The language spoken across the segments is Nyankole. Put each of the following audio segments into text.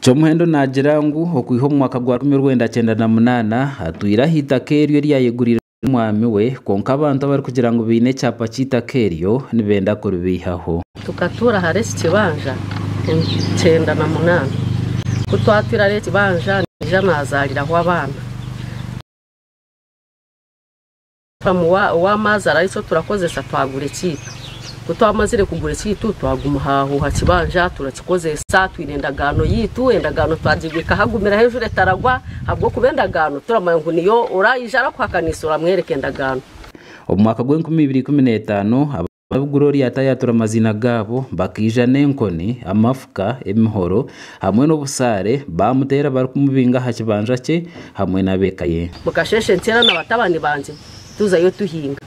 Kyomuhendo naagira ngu okwiha omu mwaka gwa 1998 atwire aha itaka eryo eri yayeguriire omwami we kwonka abantu abarikugira ngu baine ekyapa ky'eitaka eryo nibenda kuribaihaho. Tukatuura ahari eki kibanja 98. Ku twatwire ahari eki kibanja naija nazaariraho abaana. Ow'amazara arikyo turakozesa twagura ekiitu. Ku twamazire kugura ekiitu twaguma aho aha kibanja turakikozesa twine endagaano yaitu, endagaano twagibika ahagumire ahu enjura etaragwa ahabw'okuba endagaano turamanya ngu niyo oraija arakuhakanisa oramwereka endagaano. Omu mwaka gw'enkumi ibiri ikumi n'etaano, ab'Gloria yatayatura amaziina gaabo bakaija n'enkoni, amafuka, emihoro hamwe n'obusaare baamuteera barikumubinga aha kibanja kye hamwe n'ab'eka ye. Mukasheeshe nteera na batabani bangye tuzayo tuhinga.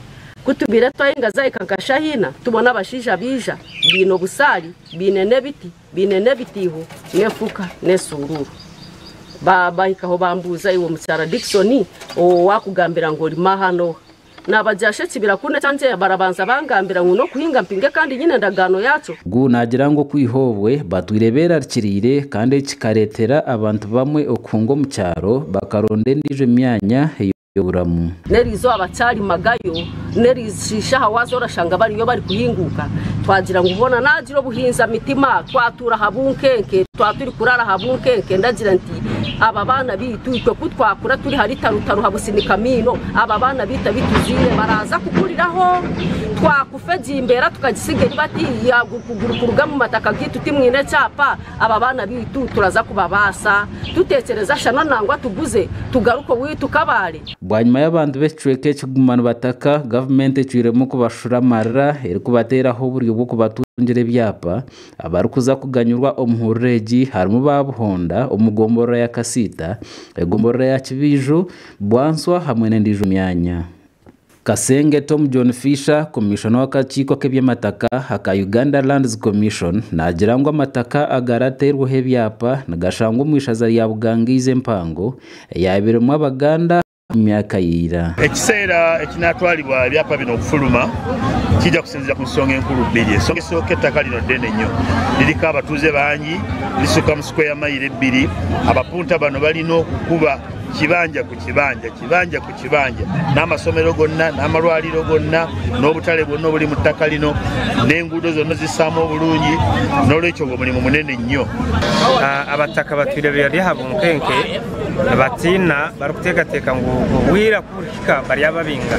Ku tubaire twahinga zahika nka shaaha ina tubona abashaija baija baine obusaari, baine n'ebiti, baine n'ebitiiho n'efuka n'esururu. Bahikaho bambuuza iwe omukyara Dickson owakugambira ngu orima aha n'oha? Naabagira shi ekibira ku n'ekyangye barabanza bangambira ngu n'okuhinga mpinge kandi nyine endagaano yaakyo. Gu naagira ngu okwiha obwe batwire beerarikiriire kandi eki kikareetera abantu bamwe okuhunga omu kyaro bakaronda endiijo myanya ey'oburamu. N'eriizooba bakyarimagayo, n'eriisha aha waaza orashanga bariyo barikuhinguuka. Twagira ngu hoona naagira obuhinza mitima, twatuura aha bunkenke, twaba turikuraara aha bunkenke, ndagira nti aba baana baitu itwe ku twakura turi hari tarutaru ha businika maino, aba baana baitu abu tuzaire baraza kukuriraho, twakufa egi mbeera tukagisiga eri bati kuguru kuruga omu mataka gaitu timwine ekyapa, aba baana baitu turaza kubabaasa, tuteekyereza shana nangwa tuguze tugaruke owaitu Kabale. Bwanyima y'abantu b'ekicweka eki kuguma nibataka, gavumenti ecwiremu kubashura amarira erikubateeraho oburyo bw'okubatungira ebyapa. Abarikuza kuganyurwa omu hururu egi harimu ba Buhonda omu gomborora ya Kasiita, egomborora ya Kibiiju, Bwanswa hamwe n'endiijo myanya. Kasenge Tom John Fisher, Komishona w'akakiiko k'eby'amataka aka Uganda Lands Commission naagira ngu amataka agarateirweho ebyapa nigashangwa omu ishaza rya Bugangaizi empango eyabairemu Abaganda omu myaka ya ira. Ekiseera ekinaatwaribwa ebyapa bino okufuluma kijja kusinziira ku nsonga enkulu bbiri. Ensonga esooka ettaka lino ddene nnyo, liriko abatuuze bangi, lisukka mu sikweya mayiro ebbiri. Abapunta bano balina okukuba kibanja ku kibanja, kibanja ku kibanja, n'amasomero gonna, n'amalwaliro gonna, n'obutale bwonna obuli mu ttaka lino, n'enguudo zonna ozissaamu obulungi. N'olwekyo ogwo mulimu munene nnyo. Abataka batwire bari aha bunkenke nibatiina barikuteekateeka ngu obwire ku burihika baryababinga.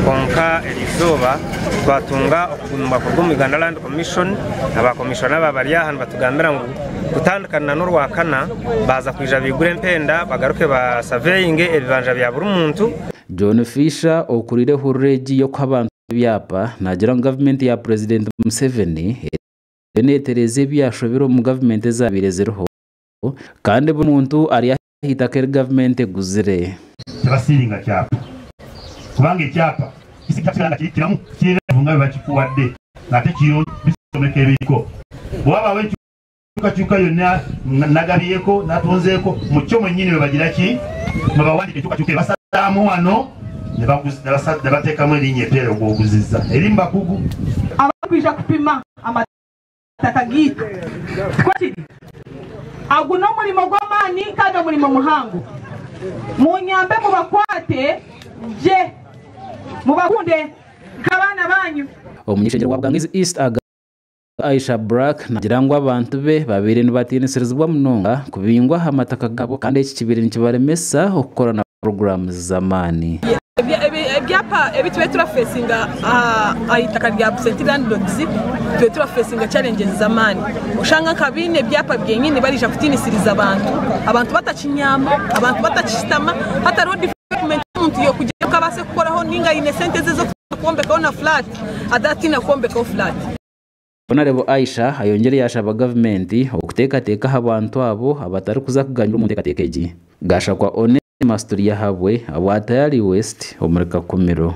Kwonka eriizooba twatunga okugumirwa kuruga omu Uganda Land Commission, aba komishona aba bari aha nibatugambira ngu kutandika n'orwakana baaza kwija baigure empenda bagaruke basaveyinge ebibanja bya buri muntu. John Fisher okurire ehururu egi y'okuha abantu ebyapa naagira ngu gavumenti ya Purezidenti Museveni eriyo neetereeza ebyashobire omu gavumenti ezaabaire ziriho kandi buri muntu ari aha itaka eri gavumenti eguzire. Tebasiiringa kyapa kubanga ekyapa kisigala nga kiramu kirina nga bwe bakikuwadde ng'ate kiyonjo bisomeka ebiriko. Bwe wabaawo enkyukakyuka yonna nagabyeko natunzeeko mu kyo mwennyini bwe bagira ki mwe bawandiika enkyukakyuka eyo basalaamu wano ne bateekamu erinnya epya eryo gw'oguzizza eri mu bakugu. Abarikwija kupima amataka gaitu tikwo kiri? Agu n'omurimo gw'amaani kandi omurimo muhango. Munyambe mubakwate gye, mubakunde nk'abaana baanyu. Omuny'eishengyero wa Bugangaizi East Aisha Black naagira ngu abantu be babaire nibatiinisirizibwa munonga kubingwa aha mataka gaabo kandi eki kibaire nikibaremesa okukora na puroguraamu z'amaani. Ebyapa ebi tubaire turafeesinga aha itaka rya Absentee Landlords tubaire turafeesinga challenges z'amaani. Oshanga nka baine ebyapa byenyini bariija kutiinisiriza abantu, abantu batakinyaama, abantu batakishutama, hatariho development omuntu y'okugira ngu abaase kukoraho ninga aine sente ze z'okwombekaho na flat atatiina kwombekaho flat. Honarebo Aisha ayongyire yaashaba gavumenti okuteekateeka aha bantu abo abatarikuza kuganyirwa omu nteekateeka egi. Gashakwa Onesimus Turyahabwe, Abwatayali West omuri Kakumiro.